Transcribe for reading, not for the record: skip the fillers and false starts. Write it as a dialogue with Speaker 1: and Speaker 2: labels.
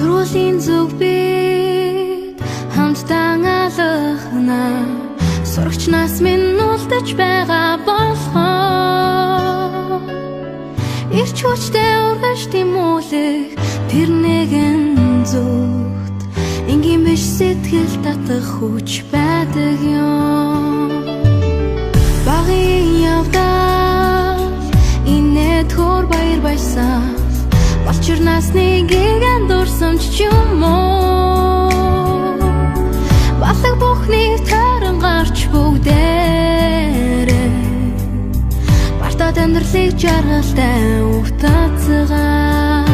Speaker 1: Сургуулийн зүг бид хамтдаа алхана. Сурагч нас минь үлдэж байгаа болохоор эрч хүчтэй ургаж тэмүүлэх тэр нэгэн зүгт энгийн биш сэтгэл татах хүч байдаг юм. Багын явдал инээд хөр баяр баясгал болчир насны гигантурсамж ч юм уу. Балаг бүхнийг тойрон гарч бүгдээрээ бартад амьдралыг жаргалтай утацгаа.